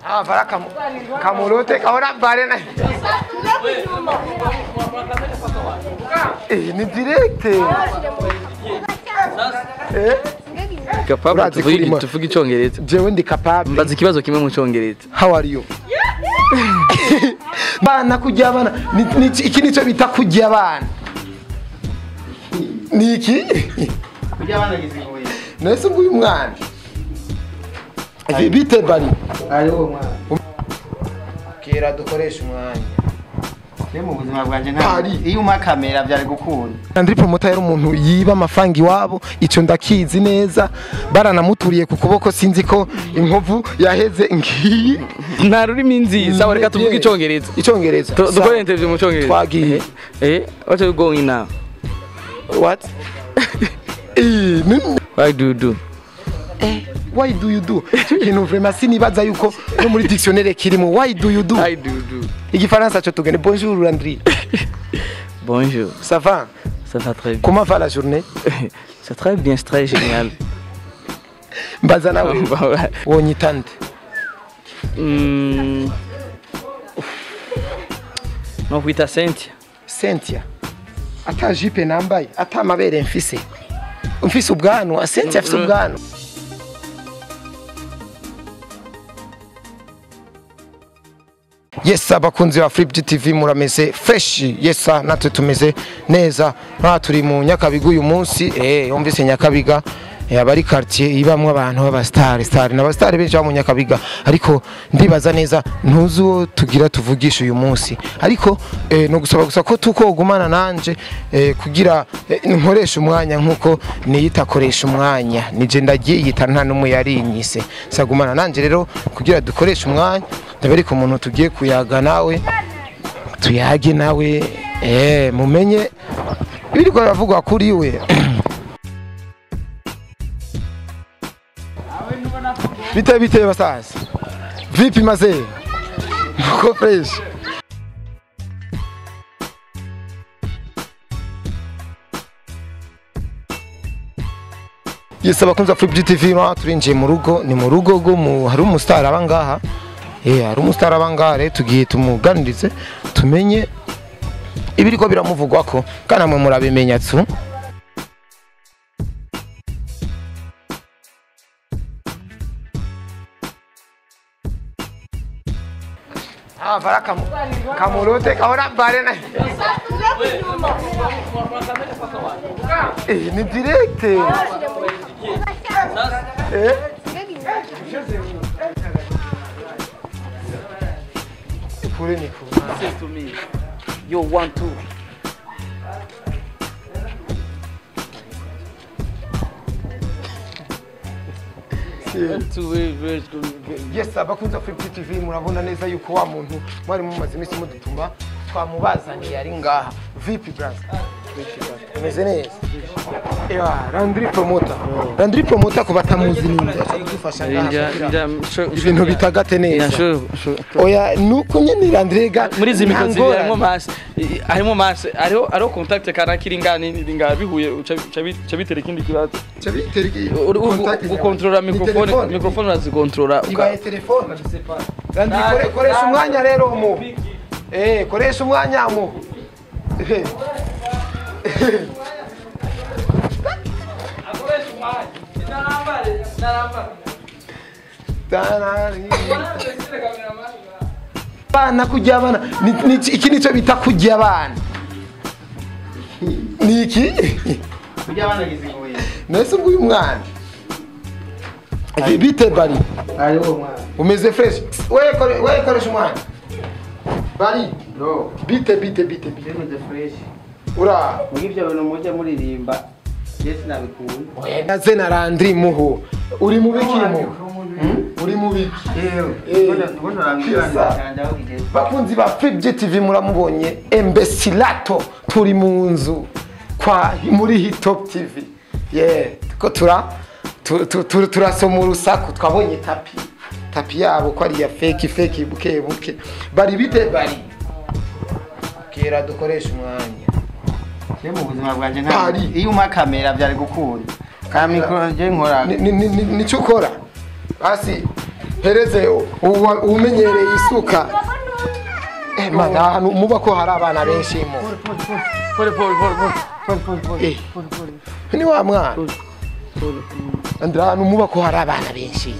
Ah, para camulote, ahora paren. Ni direct. Eh? Capable tuvuge icyongereza. Jewe ndi capable. Mbaza ikibazo kimwe mu cyongereza. How are you? Bana kujya abana iki nico bita kujya abana. Ni iki? Kujya abana gizingoye. Nese nguyu mwana. Bite bari. Ari uwo mwana. Kera dukoresha umwanya. Ni mu buzima bwanje nta iyo uma kamera byari gukunda. Andri Promoter yari umuntu yiba amafaranga iwabo, ico ndakizi neza, baranamuturiye ku kuboko sinzi ko inkovu yaheze ngiyi. Nta rurimi nziza, reka tuvuge icyongereza. Icyongereza. Dukore interview mu cyongereza. Twagiye. What are you going now? What? Why do you do? Why do you do? Ikintu vraiment sinibaza yuko no muri dictionnaire kirimo why do you do? Why do you do? Igifaransa cyo tugene. Bonjour Landry. Bonjour. Ça va? Ça va très bien. Comment va la journée? C'est très bien, c'est très génial. Mbaza nawe. Wonyitande. No kwita Cynthia. Cynthia. Ata jipe nambaye, ata mabere mfise. Mfise ubwanwa, Cynthia afise ubwanwa. Yes, abakunzi ba Flip TV murameze fresh. Yes, natwe tumeze neza. Nta turi mu Nyakabiga uyu munsi. Yumvise Nyakabiga abari quartier ibamwe abantu baba star star na star benshi ba mu Nyakabiga, ariko ndibaza neza ntuzuwo tugira tuvugisha uyu munsi, ariko no gusaba gusa ko tukogumana nanje kugira nkoresha umwanya nkuko niyita koresha umwanya nije ndagiyita nta numwe yarinyise. Sagumana nanje rero kugira dukoresha umwanya, ndabereka umuntu tugiye kuyaga nawe, tuyage nawe mumenye ibiriko biravugwa kuri we. Bite bite basaza. Vipi maze? Muko fresh. Yes, abakunzi ba Flip TV turinjiye mu rugo, ni mu rugo go mu hari umustar abangaha. Hari umustar abangaha rero tugiye tumuganirize tumenye ibiriko biramuvugwako kana mwe murabimenya tsu. Ah, para camulote, ahora paren. Ni direct. Kure ni kure. Say to me. Yo 1 2. Yes, abakunzi ba Flip TV murabona neza yuko wa muntu mwari mumaze iminsi mudutuma twamubazaniye ari ngaha. Vipi brother? Umeze neza? Landry Promoter. Landry Promoter ko batamuzi ninde kudufasha ngaha. Ibintu bitagate neza. Oya nuko nyene Landry ga muri izi mikro zibiri harimo masse, harimo masse, hariho contact kana kiri ngani ninga bihuye uca bitera ikindi kibazo. Uca bitera iki? Gukontrola microphone, microphone urazikontrola. Ibaye telefone. Landry koresha umwanya rero mu. Koresha umwanya mu. Bana kujya abana iki nico bita kujya abana. Ni iki? Kujya abana gizingoye. Nese nguyu mwana. Bite bari. Ari uwo mwana. Umeze fresh. Wewe koresha umwana. Bari. Bro. Bite bite bite bite. Umeze fresh. Ura. Ngivyo bintu mujya muririmba. Yes nabikunda. Oya naze na Landry muho. Uri mu biki mu? Uri mu biki? Bakunzi ba Flip TV muramubonye Embesilato turi mu nzu kwa muri Hitop TV. Ko turasoma urusaku twabonye tapi. Tapi yabo ko ari ya fake fake buke buke. Bari bite bari. Kera dukoresha umwanya. Ni mu buzima bwanje nta iyo uma kamera byari gukunda. Ka micro je nkora. Nico ukora. Basi Hereze umenyereye isuka. Mana ahantu muba ko hari abana benshi mu. Pole pole pole pole pole pole. Ni wa mwana. Andra ahantu muba ko hari abana benshi.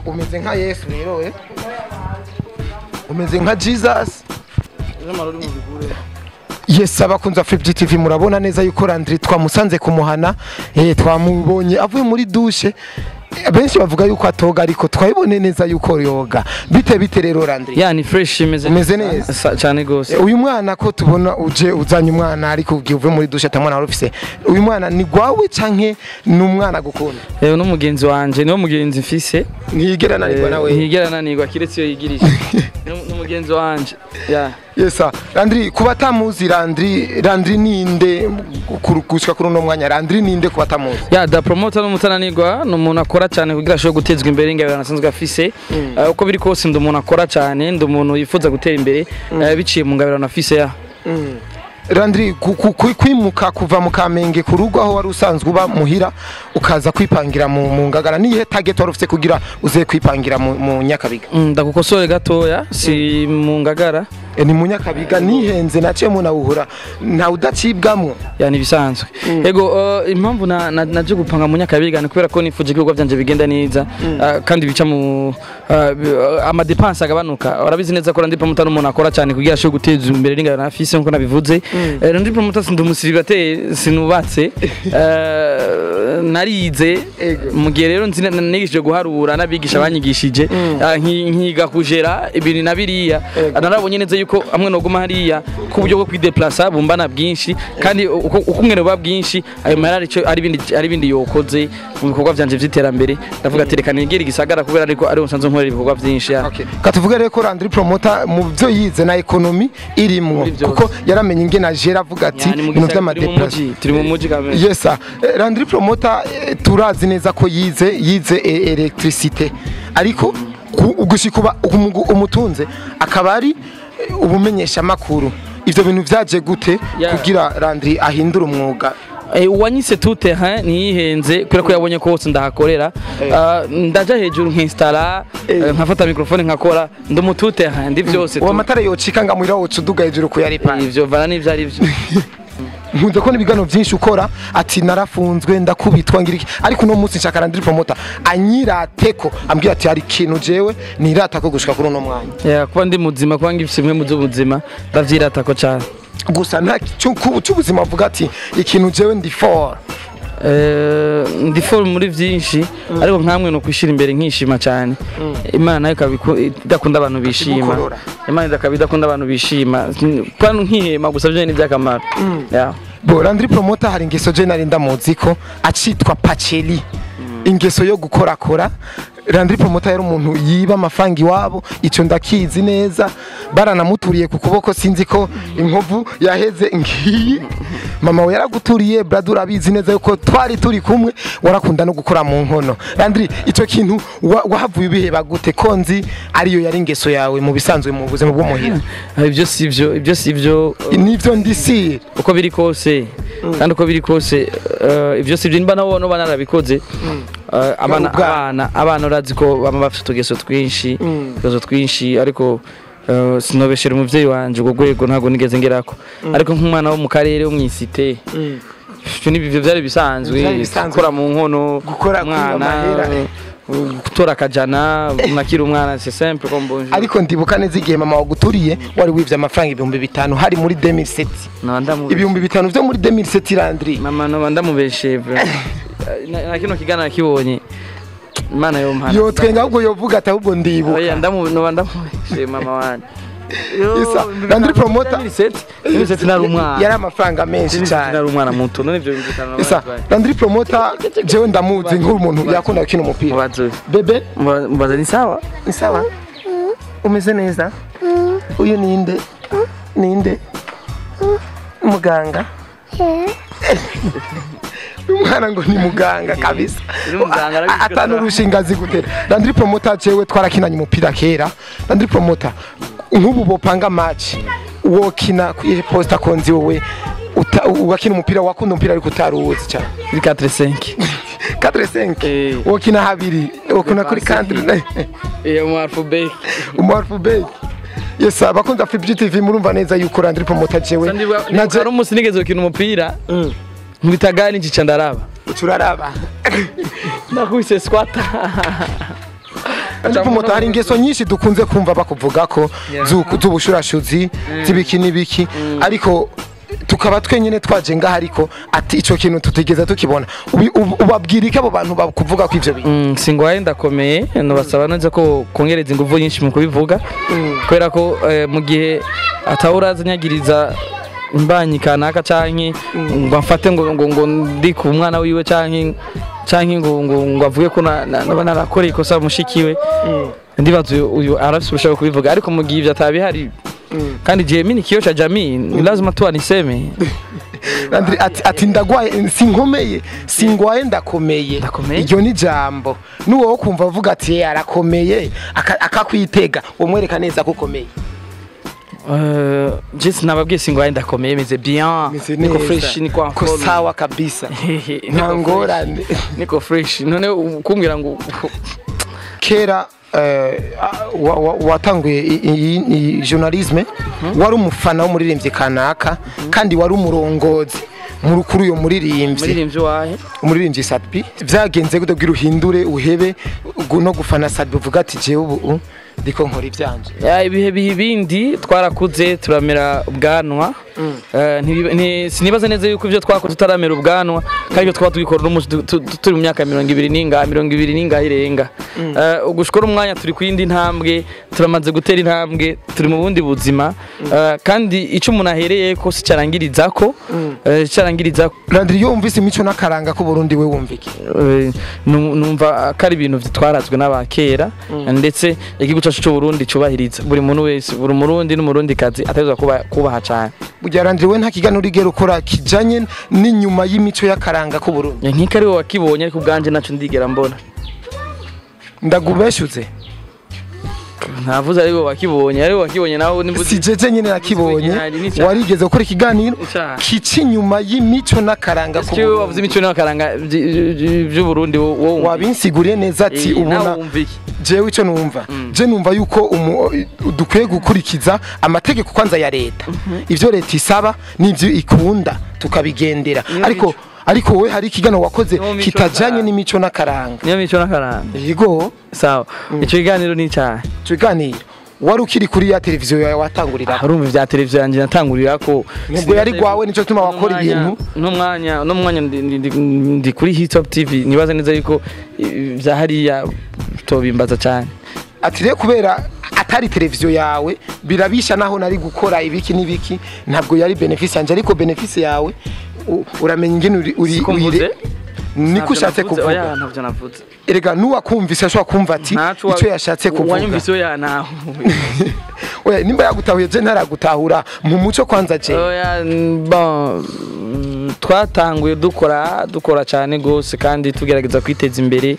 Umeze nka Yesu rero Umeze nka Jesus. Yes, abakunzi ba Flip TV murabona neza yuko Landry twamusanze kumuhana, twamubonye avuye muri douche. Benshi bavuga yuko atoga ariko twabibone neza yuko yoga. Bite rero Landry? Ya ni fresh, imeze neza cyane gose. Uyu mwana ko tubona uje uzanye umwana ariko ugiye uvuye muri douche atamwana wari ufise. Uyu mwana ni gwawe canke ni umwana gukunda? No mugenzi wanje, niwo mugenzi mfise. Ntiyigera nanirwa nawe. Ntiyigera nanirwa kiretse iyo yigirije. Ni mugenzi wanje. Ya. Yes, Landry kuba tamuzi Landry ninde gushika kuri uno mwanya? Landry ninde kuba tamuzi? Ya da promoter n'umutananirwa ni umuntu akora cyane kugira ashobore gutezwa imbere ingabirana asanzwe afise. Uko biri kose ndi umuntu akora cyane, ndi umuntu yifuza gutera imbere biciye mu ngabirano afise ya. Landry kwimuka kuva mu Kamenge ku rugo aho wari usanzwe uba muhira ukaza kwipangira mu Ngagara, nihe target wari ufite kugira uze kwipangira mu Nyakabiga? Ndagukosore gatoya, si mu Ngagara. Ni mu Nyakabiga nihenze naciye mu nawuhura nta udacibwamwo. Ya ni bisanzwe. Ego impamvu naje gupanga mu Nyakabiga ni kubera ko nifuje ibikorwa byanje bigenda neza kandi bica mu ama dépenses agabanuka. Urabizi neza ko Landry Promoter n'umuntu akora cyane kugira ashobore guteza imbere n'ingabirano afise nkuko nabivuze. Landry Promoter ndi umusiribateri, sinubatse, narize mu gihe rero nigishije guharura n'abigisha banyigishije nkiga kujera ibintu na biriya. Narabonye neza yuko amwe noguma hariya ku buryo bwo kwideplacer bumbana bwinshi kandi uko umwene buba bwinshi ayo mahera ari ibindi yokoze mu bikorwa byanje by'iterambere. Ndavuga ati reka nigire igisagara kubera ariko ari umusanzu nkorera ibikorwa byinshi. Katuvuga rero ko Landry Promoter mu byo yize na economy irimwo kuko yaramenye ingene ajera avuga ati ibintu by'amadeplace turi mu muji kamere. Yes, Landry Promoter turazi neza ko yize electricité ariko gushika umutunze akaba ari ubumenyesha makuru. Ivyo bintu vyaje gute kugira Landry ahindura umwuga? Uwanyise tout terrain nihenze kubera ko yabonye ko hose ndahakorera. Ndaja hejuru nkinstalla nkafata microphone nkakora, ndi mu tout terrain ndi vyose. Uwo matara yocika ngamwira wocuduga hejuru kuyaripa. Ivyo vana n'ivyo ari byo. Nkunze ko nibigano byinshi ukora ati narafunzwe ndakubitwa ngiriki, ariko uno munsi nshaka Landry Promoter anyirateko ambwira ati hari ikintu jewe niratako gushika kuri uno mwanya. Ya kuba ndi muzima, kuba ngifise imwe mu z'ubuzima ndavyiratako cyane. Gusa nta cy'ubuzima avuga ati ikintu jewe ndi for. Ndi for muri byinshi ariko nkamwe no kwishira imbere nkishima cyane. Imana nayo idakunda abantu bishima. Imana idakunda abantu bishima. Kwano nkihema gusa byo ni byakamaro. Ya. Bo Landry Promoter hari ingeso je nari ndamuzi ko acitwa Pacheli. Ingeso yo gukorakora. Landry Promoter yari umuntu yiba amafaranga iwabo, ico ndakizi neza. Baranamuturiye ku kuboko sinzi ko inkovu yaheze ngiyi. Mama we yaraguturiye, brother urabizi neza yuko twari turi kumwe, warakunda no gukora mu nkono. Landry ico kintu wahavuye ubiheba gute ko nzi ariyo yari ingeso yawe mu bisanzwe mu buzima bwo muhira? Ibyo sivyo, ibyo sivyo. Nivyo ndisi uko biri kose. Kandi uko biri kose ibyo sivyo nimba nabo no banarabikoze. Abana urazi ko bama bafite utugeso twinshi, utugeso twinshi ariko sinobeshera umuvyeyi wanje ubwo rwego ntago nigeze ngerako. Ariko nk'umwana wo mu karere wo mwisite ibyo byari bisanzwe, gukora mu nkono, gukora umwana, gutora akajana nakiri umwana, c'est simple comme bonjour. Ariko ndibuka neza igihe mama waguturiye wari wivye amafaranga 5000 hari muri 2007. 5000 vyo muri 2007 Landry. Mama no ndamubeshe na kino kigana nakibonye Imana yo mpana. Yo twenga ahubwo yovuga ati ahubwo ndibuka. Oya ndamubeshe mama wanje. Isa Landry Promoter 2007 nari umwana. Yari amafaranga menshi cyane. Nari umwana muto none ivyo 5000. Isa Landry Promoter jewe ndamuzi nk'umuntu yakunda gukina umupira. Bebe mbaza ni sawa? Ni sawa? Umeze neza? Uyu ninde? Ninde? Muganga. Umwana ngo ni muganga kabisa. Atanu urushinga azi gutera. Landry Promoter jewe twarakinanye umupira kera. Landry Promoter nk'ubu bopanga match wokina kuri posta konzi wowe ugakina umupira wakunda umupira ariko utaruzi cyane. 4-5. 4 5 wokina habiri wokina kuri 4. Mu alphabet. Umu alphabet. Yes, abakunzi ba Free TV murumva neza yuko Landry Promoter jewe naje ari umunsi nigeze gukina umupira nkubitagani ncica ndaraba. Ucuraraba. Nakubise squatter. Landry Promoter, hari ingeso nyinshi dukunze kumva bakuvuga ko z'ubushurashuzi z'ibiki n'ibiki, ariko tukaba twenyine twaje ngaha, ariko ati ico kintu tutigeze tukibona. Ubabwira iki abo bantu bakuvuga ko ivyo bintu? Singwaye ndakomeye, nobasaba neza ko kongereza inguvu nyinshi mu kubivuga, kubera ko mu gihe atawurazanyagiriza imbanyi kanaka canke ngo amfate ngo ndi ku mwana wiwe canke ngo avuge ko narakoreye ikosa mushikiwe, ndibaza uyu arafise ubushake kubivuga, ariko mu gihe ivyo atabihari kandi je mimi kioo cha jamii ni lazima tu aniseme. Landry ati ndagwaye sinkomeye, singwaye ndakomeye. Iryo ni jambo nuwo kumva avuga ati arakomeye akakwitega umwereka neza ko ukomeye. Je sinababwiye singwaye ndakomeye, meze bien, niko fresh, niko en forme, sawa kabisa, nta ngorane, niko fresh. None kumbwira ngo kera watanguye journalisme wari umufana w'umuririmbyi kanaka, kandi wari umurongozi muri kuri uyo muririmbyi wahe umuririmbyi Sadbi. Vyagenze gute kugira uhindure uhebe no gufana Sadbi uvuga ati jewe ubu ndiko nkora ivyanje? Ibihe bihe bindi twarakuze turamera ubwanwa. Sinibaza neza yuko ivyo twakoze tutaramera ubwanwa kandi ibyo twaba tubikora n'umunsi turi mu myaka 20 n'ingahe 20 n'ingahe irenga. Ugushikora umwanya turi ku yindi ntambwe, turamaze gutera intambwe, turi mu bundi buzima, kandi ico umuntu ahereye ko si cyarangirizako cyarangirizako. Landry, iyo wumvise imico n'akaranga ko Burundi we wumva iki? Numva ko ari ibintu twarazwe n'abakera, ndetse igihugu cyacu cy'u Burundi cubahiriza buri muntu wese, buri murundi n'umurundi kazi atezwa kubaha cyane. Burya Landry we nta kiganiro urigera ukora kijanye n'inyuma y'imico y'akaranga ko Burundi? Nk'iko ari wowe wakibonye, ariko ubwanje naco ndigera mbona. Ndagubeshuze ntavuze ari wowe wakibonye, ari wowe wakibonye nawe nimbuzi. Si jeje nyene nakibonye, warigeze gukora ikiganiro kici inyuma y'imico n'akaranga ko Burundi. Wavuze imico n'akaranga by'u Burundi wowe wabinsiguriye neza ati ubona jewe ico numva, je numva yuko dukwiye gukurikiza amategeko kwanza ya leta, ivyo leta isaba n'ivyo ikunda tukabigendera, ariko wowe hari ikigano wakoze kitajanye n'imico n'akaranga. Niyo mico n'akaranga. Yego. Sawa. Ico kiganiro ni cyahe? Ico kiganiro wari ukiri kuri ya televiziyo yawe watangurira? Urumva ivya televiziyo yanje natangurira ko nubwo yari gwawe, nico gituma wakora ibintu. No mwanya ndi kuri Hit Top TV, nibaza neza yuko vya hariya tobimbaza cyane. Ati rero kubera atari televiziyo yawe birabisha naho nari gukora ibiki n'ibiki, ntabwo yari benefice yanje, ariko benefice yawe uramenya ingene uri niko ushatse kuvuga. Ntavyo navuze. Erega nuwakumvise ashobora kumva ati icyo yashatse kuvuga. Wanyumvise oya naho. Oya nimba yagutahuye je ntaragutahura mu muco kwanza je. Oya bon, twatanguye dukora cyane gose kandi tugerageza kwiteza imbere.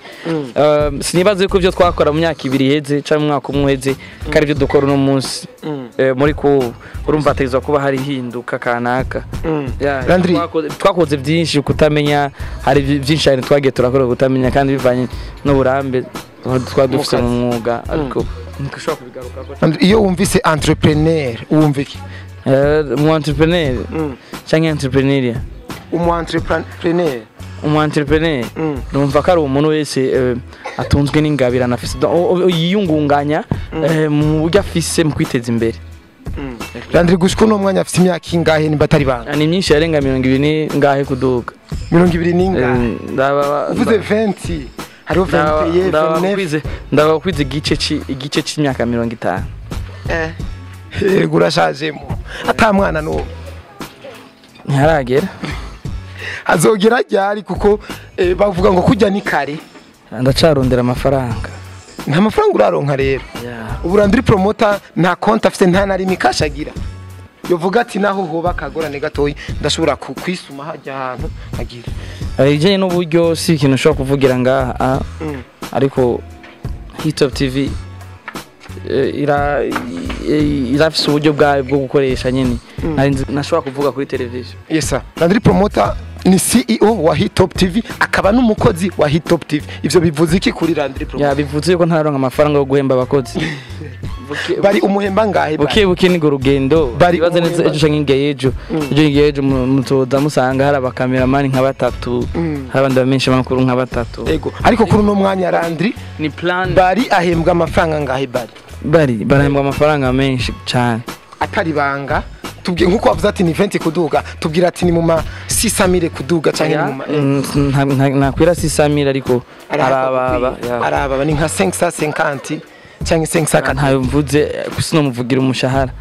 Sinibaze ko ivyo twakora mu myaka ibiri iheze cyangwa mu mwaka umwe uheze kandi ivyo dukora uno munsi muri ko urumva atezwa kuba hari hinduka kanaka. Twakoze byinshi kutamenya, hari byinshi cyane twagiye turakora kutamenya kandi bivanye n'uburambe twadufise mu mwuga, ariko ntushobora kubigaruka. Iyo wumvise entrepreneur wumva iki? Mu entrepreneur cyangwa entrepreneuria? Umu entrepreneur. Umu entrepreneur numva ko ari umuntu wese atunzwe n'ingabirano afise, yiyungunganya mu buryo afise mu kwiteza imbere. Landry gushika uno mwanya afise imyaka ingahe nimba atari banga? Ni myinshi, yarenga 20 ngahe kuduga. 20 n'ingahe? Uvuze 20 hariho 21 29. Ndabakwize igice c'imyaka 50. Yego urashajemo ata mwana n'uwo ntiharagera. Azogera ryari? Kuko bavuga ngo kujya ni kare. Ndacarondera amafaranga. Nta mafaranga uraronka rero. Ubu Landry Promoter nta konti afite, nta na rimwe kashagira. Yovuga ati naho hoba kagorane gatoyi ndashobora kwisuma hajya ahantu agira. Ibijyanye n'uburyo si ikintu ushobora kuvugira ngaha, ariko Hit Top TV irafise uburyo bwayo bwo gukoresha nyine. Nashobora kuvuga kuri televiziyo. Yes sir. Landry Promoter Ni CEO wa Hitop TV, akaba n'umukozi wa Hitop TV. Ivyo bivuze iki kuri Landry Promoter? Ya, bivuze yuko ntararonka amafaranga yo guhemba abakozi. Bari umuhemba ngahe? Buke buke ni rugendo. Bibaze neza ejo canke inge ejo. Ejo inge ejo mutoza musanga hari abakameramani nka batatu, hari abandi bamenshi makuru nka batatu. Ego, ariko kuri uno mwanya Landry ni plan. Bari ahembwa amafaranga ngahe? Bari barahembwa amafaranga menshi cyane. Atari banga. Tubwiye nkuko wavuze ati ni 20 kuduga, tubwira ati ni mu ma 600,000 kuduga canke ni mu ma nakwira 600,000 ariko arababa arababa ni nka 550 canke 540. Ntayo mvuze sino muvugira umushahara.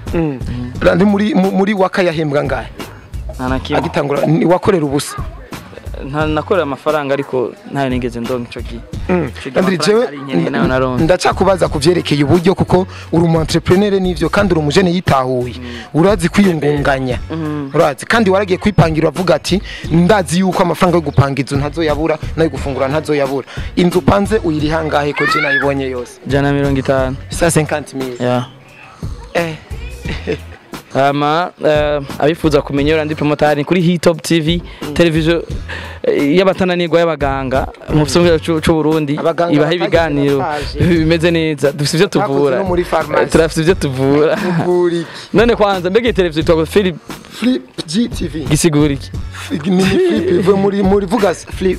Landry muri waka yahembwa ngahe? Nta nakimwe. Agitangura wakorera ubusa? Nta nakorera amafaranga ariko ntayo nigeze ndonka ico gihe. Landry, jewe ndacakubaza kuvyerekeye uburyo kuko uri umu entrepreneur nivyo, kandi uri umujene yitahuye, urazi kwiyungunganya, urazi kandi waragiye kwipangira uravuga ati ndazi yuko amafaranga yo gupanga inzu ntazoyabura nayo gufungura ntazoyabura. Inzu upanze uyiriha ngahe ko je nayibonye yose? 150. 150,000. Yeah. Ama abifuza kumenya Landry Promoter kuri Hitop TV, television y'abatananirwa y'abaganga mu gisagara c'u Burundi, ibaha ibiganiro bimeze neza. Dufite ivyo tuvura, turafite ivyo tuvura. None kwanza mbega television twa Philip Flip GTV gisigura iki? Ni Flip muri vuga Flip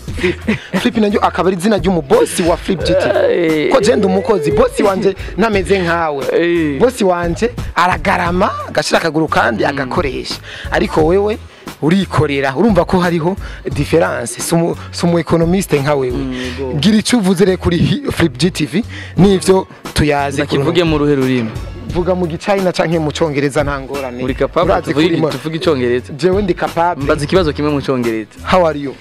Flip nanyo akaba ari izina ry'umubosi wa Flip GTV. Ko je ndi umukozi, bosi wanje nameze nkawe. Bosi wanje aragarama agashira akaguru kandi agakoresha, ariko wewe urikorera. Urumva ko hariho difference. Sumu economiste nka wewe, gira ico uvuze re kuri Flip GTV nivyo tuyaze. Kivuge mu ruhe rurimi? Vuga mu gichina canke mu congereza nta ngorane. Uri capable tuvuge icongereza? Jewe ndi capable. Mbaza ikibazo kimwe mu congereza. How are you?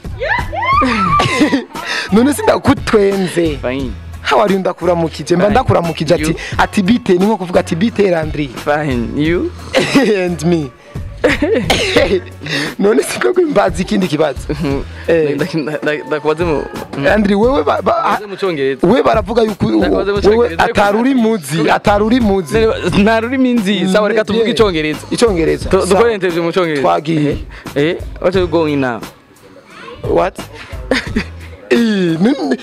None sindakutwenze. Fine. How are you ndakuramukije, mba ndakuramukije ati bite, ni nko kuvuga ati bite Landry. Fine, you and me. None siko mbaza ikindi kibazo. Ndakubaze mu Landry, wewe mu congereza. Wewe baravuga yuko wewe ataruri muzi, ataruri muzi. Nta rurimi nzi, sawa reka tuvuge icongereza. Icongereza. Dukore interview mu congereza. Twagiye. What are you going now? What?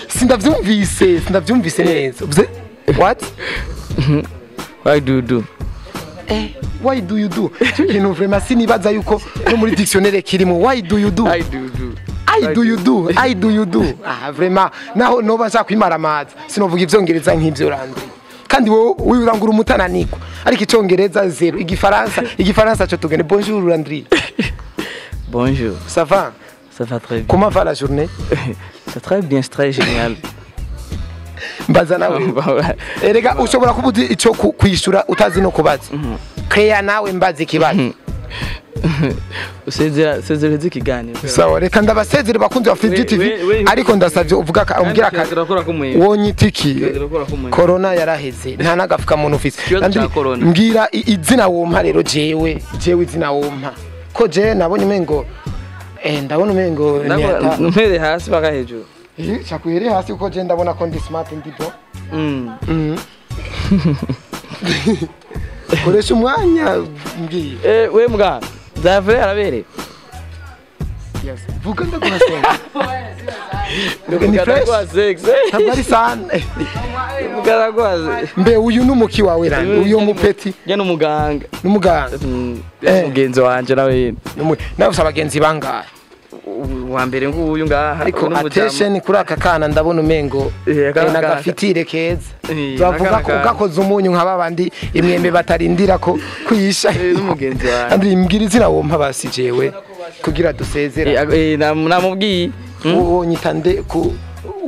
Sindavyumvise neza. What? Why do you do? Why do you do? Ikintu vraiment sinibaza yuko no muri dictionnaire kirimo why do you do? I do do. I do you do? I do you do? Ah vraiment naho noba nshaka kwimara amazi sinovuga ivyongereza nk'ivyo Landry. Kandi wowe urangura umutananiko ariko icongereza zero, igifaransa cyo tugende. Bonjour Landry. Bonjour. Ça va? Ça va très bien. Comment va la journée? C'est très bien, c'est très génial. Mbaza nawe. Erega ushobora kubuza ico kwishura utazi no kubaza. Kreya nawe mbaza ikibazo. Usezera sezereza ikiganiro. Sawa, reka ndabasezere bakunzi ba Flip TV, ariko ndasavye uvuga umbwira ka wonyitiki. Corona yaraheze nta nagafuka muntu ufise. Mbwira izina wompa rero jewe izina wompa. Ko je nabonye umengo ndabona umengo mpere hasi baka hejuru. Chakuhere hasi uko je ndabona ko ndi smart ndi bo. Koresha umwanya mbwiye. We mbwa Zavre arabere. Yes. Vuga ndakuhasenga. Ni fresh. Habari sana. Mbe uyu numuki wawe Landry, uyu mupeti. Ya numuganga. Numuganga. Mugenzi wanje nawe. Nawe usaba abagenzi bangahe? Wa mbere nguyu ngaha ariko attention kuri aka kana ndabona umengo nagafitire keza. Bavuga ko ugakoze umunyu nka babandi imyembe batarindira ko kwisha. N'umugenzi wawe. Andri mbwira izina wompa basi jewe kugira dusezera. Namubwiye. Uwo nyitande ku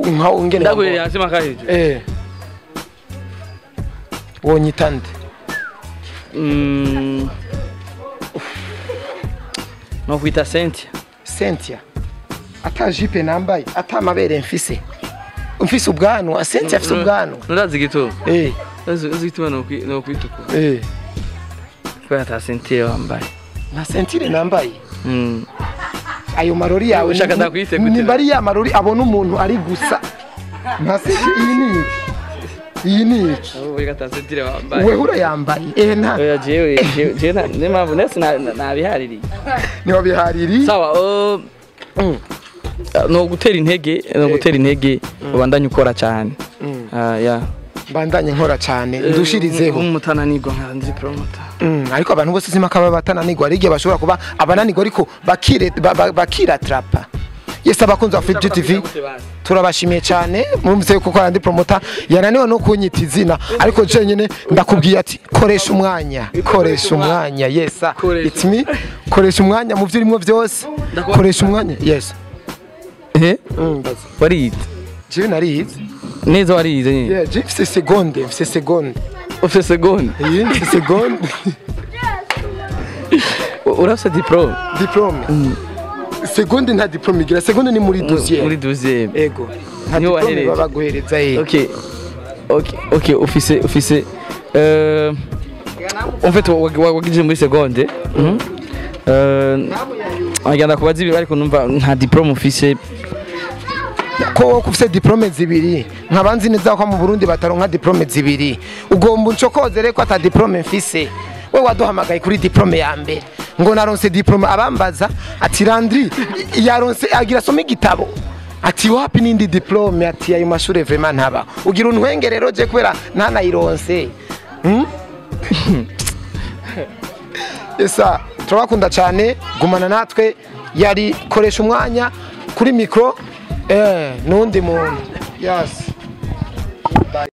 nka ungene. Ndagurira hasi maka hejuru. Uwo nyitande. No kwita Cynthia. Cynthia. Ata jipe nambaye, ata mabere mfise. Mfise ubwanwa, Cynthia afise ubwanwa. Nurazi gito. Uzi gituma no kwituko. Kwa ata Cynthia wambaye. Na Cynthia nambaye. Ayo marori yawe ushaka ndakwite gute? Nimbari ya marori abona umuntu ari gusa. Na Cynthia iyi ni iyi ni iki? Ubu ata Cynthia wambaye. Wewe urayambaye. Nta. Oya jewe na nemavunese na bihariri. Ni wabihariri? Sawa. No gutera intege, no gutera intege, ubandanye ukora cyane. Yeah. Mbandanye nkora cyane, ndushirizeho. Umutananirwa nka Landry Promoter. Ariko abantu bose simaka baba batananirwa, hari igihe bashobora kuba abananirwa ariko bakire bakiratrapa. Yes, abakunzi ba Flip TV turabashimiye cyane. Murumvise yuko ko Landry Promoter yananiwe no kunyita izina, ariko je nyine ndakubwiye ati koresha umwanya, koresha umwanya. Yes, it's me. Koresha umwanya mu byo urimo byose, koresha umwanya. Yes. Warize? Jewe narize. Neza warize nyine? Yeah, je mfise seconde, mfise seconde. Ufise seconde? Iyi mfise seconde. Urafise diplome? Diplome. Seconde nta diplome igira, seconde ni muri 12e. Muri 12e. Ego. Nta diplome baba guhereza ye. Okay. Okay, okay, ufise en fait wagije muri seconde. Agenda kubaza ibi ariko numva nta diplome ufise. Ko ufise diplome zibiri, nkabanzi neza ko mu Burundi bataronka diplome zibiri. Ugomba uncokoze reko ata diplome mfise. We waduhamagaye kuri diplome ya mbere ngo naronse diplome, abambaza ati Landry yaronse agira soma igitabo ati wapi nindi diplome, ati ayo mashure vraiment ntaba ugira untwenge rero je kubera ntanayironse. Esa turabakunda cyane, gumana natwe. Yari koresha umwanya kuri micro nundi muntu. Yes. Bye.